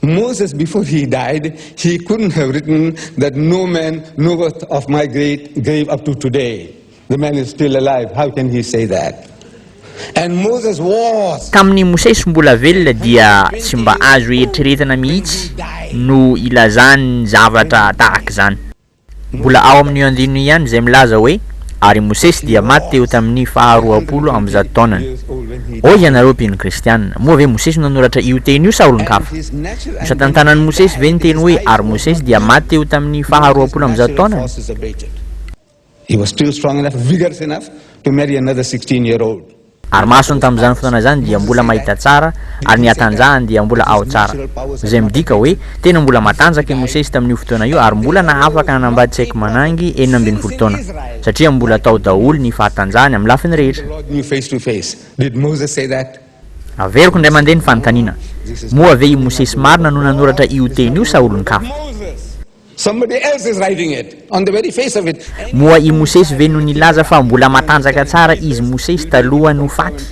Moses before he died he couldn't have written that no man knoweth of my great grave up to today. The man is still alive, how can he say that? And Moses was. Tamin'i Mosesy mbola velona dia tsy mba azo eritreretina mihitsy no ilazany zavatra tahak'izany. Mbola ao amin'io andininy io ihany izay milaza hoe, Ary i Mosesy dia maty teo tamin'ny faharoapolo ambizato taonany. Hoy ianareo mpino kristiana, moa ve Mosesy no nanoratra io teny io sa olon-kafa? Nosatantanan'i Mosesy ve ny teny hoe, Ary Mosesy dia maty teo tamin'ny faharoapolo ambizato taonany? He was still strong enough, vigorous enough to marry another 16 year old. Ary masony tamin'izany fotoana izany dia mbola mahita tsara ary ny hatanjahany dia mbola ao tsara. Izay midika hoe, tena mbola matanjaka i Mosesy tamin'io fotoana io ary mbola nahafaka nanambady tsy haiko manangy 16 taona, satria mbola tao daholo ny fahatanjahany amin'ny lafiny rehetra. Averiko indray mandeha ny fanontaniana, moa ve i Mosesy marina no nanoratra io teny io sa olon-kafa? Somebody else is writing it on the very face of it. Moa i Mosesy ve no nilaza fa mbola matanjaka tsara izy Mosesy talohan'ny ho faty,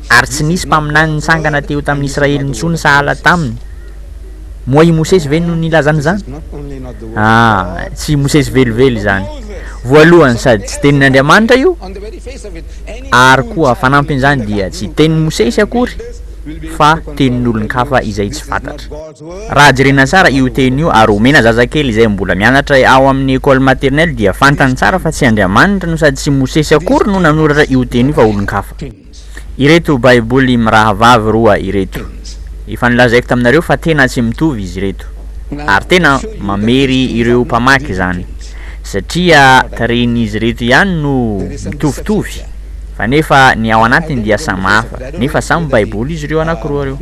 ary tsy nisy mpaminany nitsangana teo tamin'ny Israely intsony sahala taminy? Moa i Mosesy ve no nilaza an'izany? Ah, tsy i Mosesy velively izany. Voalohany, sady tsy tenin'Andriamanitra io, ary koa fanampin'izany dia tsy tenin'i Mosesy akory fa tenin'olon-kafa izay tsy fantatra. Raha jerena tsara io teny io ary omena zazakely izay mbola mianatra ao amin'ny école maternelle dia fantany tsara fa tsy Andriamanitra no sady tsy Mosesy akory no nanoratra io teny io fa olon-kafa. Ireto baiboly mirahavavy roa ireto. Efa nolazaiko taminareo fa tena tsy mitovy izy ireto. Ary tena mamery ireo mpamaky izany. Satria tarehin'izy ireto ihany no mitovitovy. Fa nefa ny ao anatiny dia samy hafa, nefa samy baiboly izy ireo anakiroa ireo.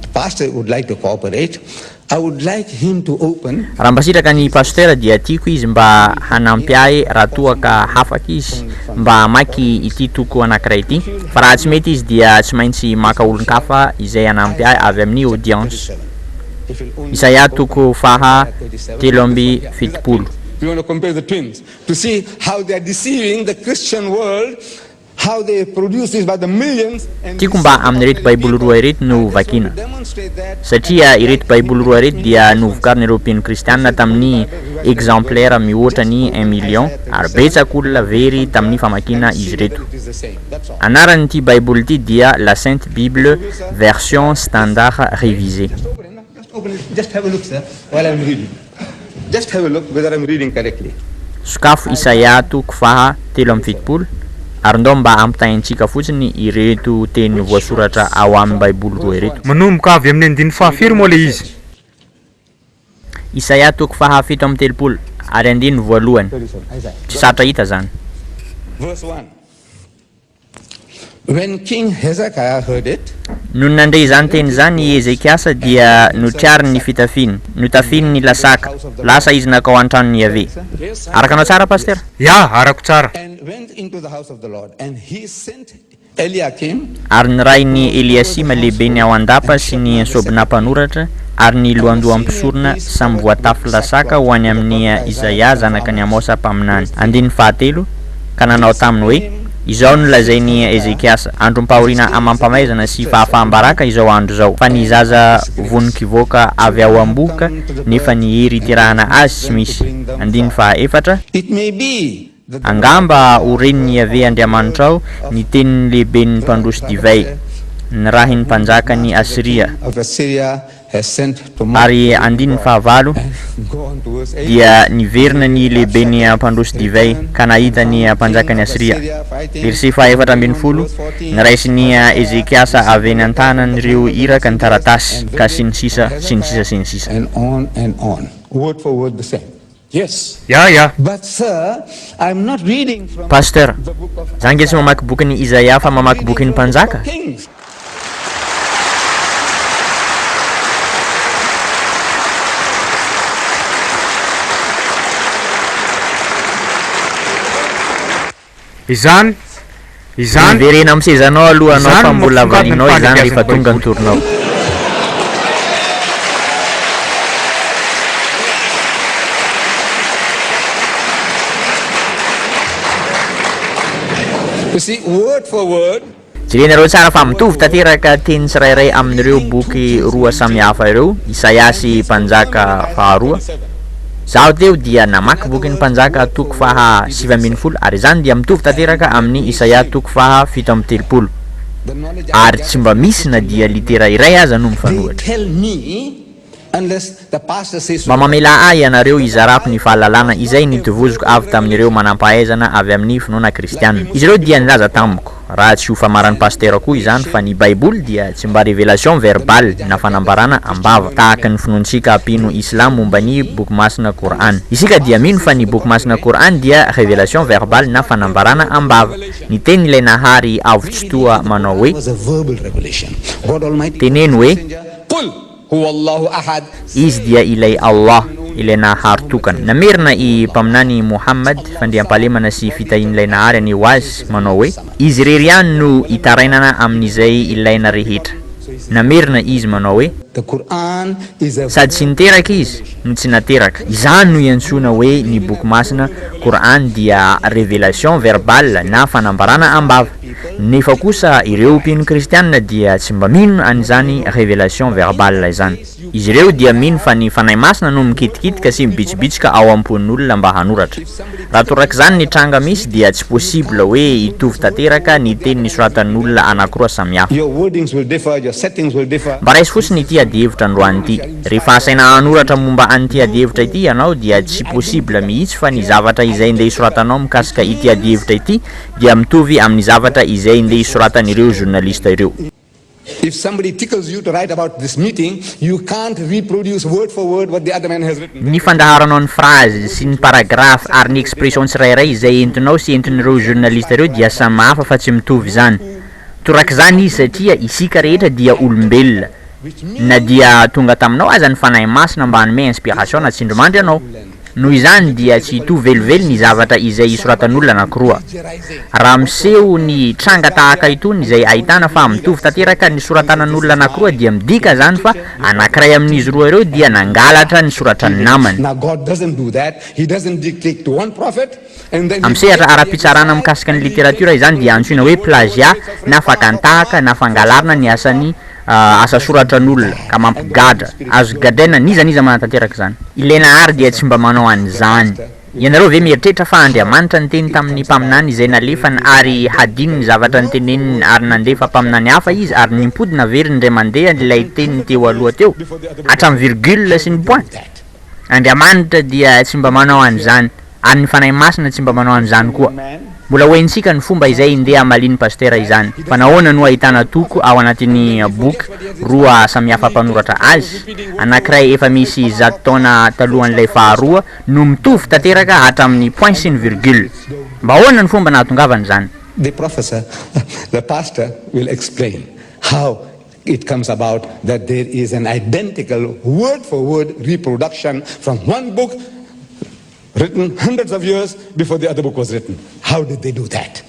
Raha mba sitraka ny pasteur dia tiako izy mba hanampy ahy raha toa ka hafaka izy mba hamaky ity toko anakiray ity, fa raha tsy mety izy dia tsy maintsy maka olon-kafa izay hanampy ahy avy amin'ny audience. Isaia toko faha 73. To see how they are deceiving the Christian world, how they produce this by the millions and Tiako mba amin'ireto Baiboly roa ireto no vakiana, satria ireto Baiboly roa ireto dia novokarin'ireo mpino kristiana tamin'ny exemplaires mihoatra ny un million, ary betsaka olona very tamin'ny famakiana izy ireto. Anaran'ity Baiboly ity dia La Sainte Bible Version Standard Révisée. Just have a look, sir, while I'm reading. Just have a look whether I'm reading correctly. Sokafo Isaia toko faha 73, ary ndao mba ampitahaintsika fotsiny ireto teny voasoratra ao amin'ny Baiboly roa ireto. Manomboka avy amin'ny andininy fahafiry moa ilay izy? Isaia toko faha 37, ary andininy voalohany. Tsy sarotra hita izany. Verse 1. When King Hezekiah heard it. Nony nandre izany teny izany i Ezekiasa dia notriariny ny fitafiany, notafiny ny lasaka, lasa izy nankao an-tranon'i Iaveh. Araka anao tsara Pasitera? Ya, arako tsara. And went into the house of the Lord, and he sent Eliakim. Ary ny rain'i Eliasima lehiben'ny ao an-dapa sy ny Sobna mpanoratra ary ny lohandoham-pisorona samy voatafy lasaka ho any amin'i Izaia zanakan'i Amosa mpaminany. Andininy fahatelo. ka nanao taminy hoe, Izao no lazain'i Ezekiasa, Androm-pahoriana amam-pamaizana sy fahafaham-baraka izao andro izao, fa ny zaza vonon-kivoaka avy ao am-bohoka, nefa ny hery hiterahana azy tsy misy. Andininy fahaefatra. Angamba ho renin'i Iaveh Andriamanitrao ny tenin'ny lehiben'ny mpandroso divay, nirahin'ny mpanjakan'i Asiria. Ary andininy fahavalo, dia niverina ny lehiben'ny mpandroso divay ka nahita ny mpanjakan'i Asyria. Verset fahaefatra ambinifolo, Noraisin'i Ezekiasa avy eny an-tanan'ireo iraka ny taratasy, ka sy ny sisa, sy ny sisa, sy ny sisa. And on and on. Word for word the same. Yes. Ya, ya. But sir, I'm not reading from Pasteur, the book of za nge tsy mamaky bokin'i Izaia fa mamaky bokin'ny Mpanjaka. Kings. Izany, izany, Miverena amin'ny sezanao aloha anao izany fa no mbola mampisongadina ny valianao izany rehefa fahalebiazan'ny tonga ny Baiboly. tournao. You see, word for word. Jerenareo tsara fa mitovy tanteraka teny tsirairay amin'ireo boky roa samihafa ireo, Isaia sy Mpanjaka faharoa. Izaho teo dia namaky bokin'ny Mpanjaka toko faha 19 ary izany dia mitovy tanteraka amin'ny Isaia toko faha 37. Ary tsy mba misy na dia litera iray aza no mifanohitra. Mba mamelà ahy ianareo hizarako ny fahalalana izay nitovoziko avy tamin'ireo manampahaizana avy amin'ny finoana kristiana. Izy ireo dia nilaza tamiko, raha tsy ho famaran'ny pasitera koa izany, fa ny Baiboly dia tsy mba révélation verbale na fanambarana am-bava, tahaka ny finoantsika mpino islam momba ny Boky Masina Kor'any. Isika dia mino fa ny Boky Masina Kor'any dia révélation verbale na fanambarana am-bava. Ny tenin'ilay Nahary Avo Tsitoha manao hoe, Teneno hoe. Izy dia ilay Allah, ilay Nahary Tokana. Namerina i Mpaminany Mohammad, fandriampahalemana sy fitahian'ilay Nahary anie ho azy, manao hoe, Izy irery ihany no itarainana amin'izay ilaina rehetra. Namerina izy manao hoe. Sady tsy niteraka izy no tsy nateraka. Izany no iantsoana hoe ny Boky Masina, Kor'any, dia révélation verbale na fanambarana am-bava. Nefa kosa ireo mpino kristianina dia tsy mba mino an'izany révélation verbale izany. Izy ireo dia mino fa ny Fanahy Masina no mikitikitika sy mibitsibitsika ao am-pon'olona mba hanoratra. Raha torak'izany ny tranga misy dia tsy possible hoe hitovy tanteraka ny teny nisoratan'olona anankiroa samihafa. Mba raiso fotsiny ity adihevitra androany ity. Rehefa asaina hanoratra momba an'ity adihevitra ity ianao dia tsy possible mihitsy fa ny zavatra izay ndeha hisoratanao mikasika ity adihevitra ity dia mitovy amin'ny zavatra izay ndeha hisoratan'ireo journaliste ireo. If somebody tickles you to write about this meeting, you can't reproduce word for word what the other man has written. Ny fandaharanao ny phrase sy ny paragraphe ary ny expression tsirairay izay entinao sy entin'ireo journaliste ireo dia samy hafa fa tsy mitovy izany. Torak'izany izy satria isika rehetra dia olombelona. Na dia tonga taminao aza ny Fanahy Masina mba hanome inspiration na tsindrimandry anao. Noho izany dia tsy hitovy velively ny zavatra izay isoratan'olona anankiroa. Raha miseho ny tranga tahaka itony izay ahitana fa mitovy tanteraka ny soratanan'olona anankiroa dia midika izany fa anankiray amin'izy roa ireo dia nangalatra ny soratran'ny namany. Amin'ny sehatra ara-pitsarana mikasika ny literatiora izany dia antsoina hoe plagiat na fakan-tahaka na fangalarana ny asan'ny asa soratran'olona ka mampigadra. Azo gadraina n'iza n'iza manatanteraka izany. Ilay Nahary dia tsy mba manao an'izany. Ianareo ve mieritreritra fa Andriamanitra niteny tamin'ny mpaminany izay nalefany ary hadino ny zavatra noteneniny ary nandefa mpaminany hafa Izy ary nimpody naveriny indray mandeha ilay teniny teo aloha teo hatramin'ny virgule sy ny point? Andriamanitra dia tsy mba manao an'izany, ary ny Fanahy Masina tsy mba manao an'izany koa. Mbola ho haintsika ny fomba izay ndeha hamalian'ny pasitera izany. Fa nahoana no ahitana toko ao anatin'ny boky roa samihafa mpanoratra azy, anankiray efa misy 100 taona talohan'ilay faharoa, no mitovy tanteraka hatramin'ny point sy ny virgule? Mba ahoana ny fomba nahatongavan'izany? The professor, the pastor will explain how It comes about that there is an identical word for word reproduction from one book written hundreds of years before the other book was written. How did they do that?